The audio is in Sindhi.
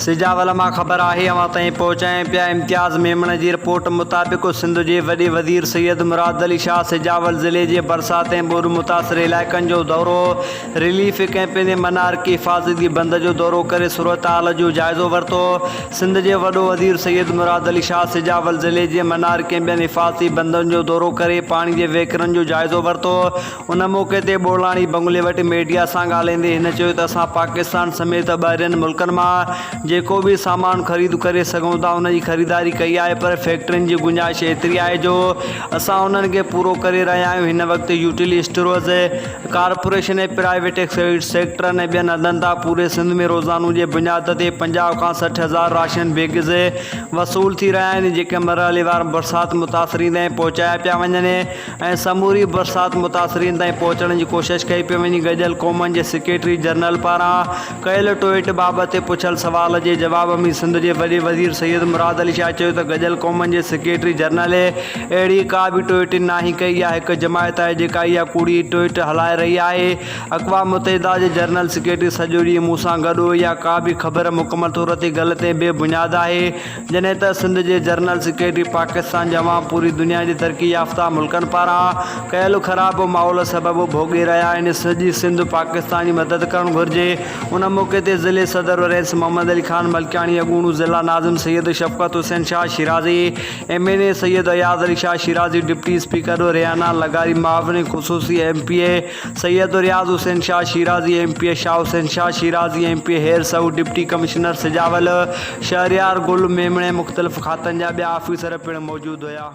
سجاول مان خبر آهي اوهان تائين پهچايون پيا امتياز ميمڻ جي رپورٽ مطابق سنڌ جي وڏي وزير سيد مراد علي شاهه سجاول ضلعي جي برسات ۽ ٻوڏ متاثر علائقن جو دورو رليف ڪئمپ ۽ منارڪي حفاظتي بند جو دورو ڪري صورتحال جو جائزو ورتو سنڌ جي وڏو وزير سيد مراد علي شاهه سجاول ضلعي جي منارڪي ۽ ٻين حفاظتي بندن جو دورو ڪري پاڻي جي وهڪرن جو جائزو ورتو ان موقعي تي ٻولاڻي بنگلي وٽ ميڊيا سان ڳالهائيندي هن چيو ته اسان پاڪستان سميت ٻاهرين ملڪن مان جيڪو به سامان خريد ڪري سگهون ٿا ان جي خريداري ڪئي آهي پر فيڪٽرين جي گنجائش ايتري آهي جو اسان انهن کي پورو ڪري رهيا آهيون هن وقت يوٽيلي اسٽورز ڪارپوريشن ۽ پرائيويٽ سيڪٽرن ۽ ٻين هنڌن تان پوري سنڌ ۾ روزانو جي بنياد تي 50 کان 60 هزار راشن بيگز وصول ٿي رهيا آهن جيڪي مرحليوار برسات متاثرين تائين پهچايا پيا وڃن. ۽ سموري برسات متاثرين تائين پهچڻ جي ڪوشش ڪئي پئي وڃي گڏيل قومن جي سيڪريٽري جنرل پاران ڪيل ٽوئيٽ بابت پڇيل سوال جي جواب ۾ سنڌ جي وڏي وزير سيد مراد علي شاهه چيو ته گڏيل قومن جي سيڪريٽري جنرل اهڙي ڪا به ٽوئيٽ ناهي ڪئي اها هڪ جماعت آهي جيڪا اها ڪوڙي ٽوئيٽ هلائي رهي آهي اقوام متحده جي جنرل سيڪريٽري سڄو ڏينهن مون سان گڏ هو اها ڪا به خبر مڪمل طور تي غلط ۽ بي بنياد آهي جڏهن ته سنڌ جي جنرل سيڪريٽري پاڪستان جي عوام پوري دنيا جي ترقي يافته ملڪن پاران ڪيل خراب ماحول سبب ڀوڳي رهيا آهن سڄي سنڌ پاڪستان جي مدد ڪرڻ گهرجي ان موقعي تي ضلعي صدر رئيس محمد علي خان ملڪياڻي اڳوڻو ضلع ناظم Syed Shafqat Hussain Shah Shirazi M N A Syed Ayaz Ali Shah Shirazi deputy speaker Rehana لغاري معاون خصوصي M P A Syed Riaz Hussain Shah Shirazi M P A Shah Hussain Shah Shirazi M P A Heer Saud deputy commissioner Sujawal Shahryar Gul Memon ۽ مختلف کاتن جا ٻيا آفيسر پڻ موجود هيا.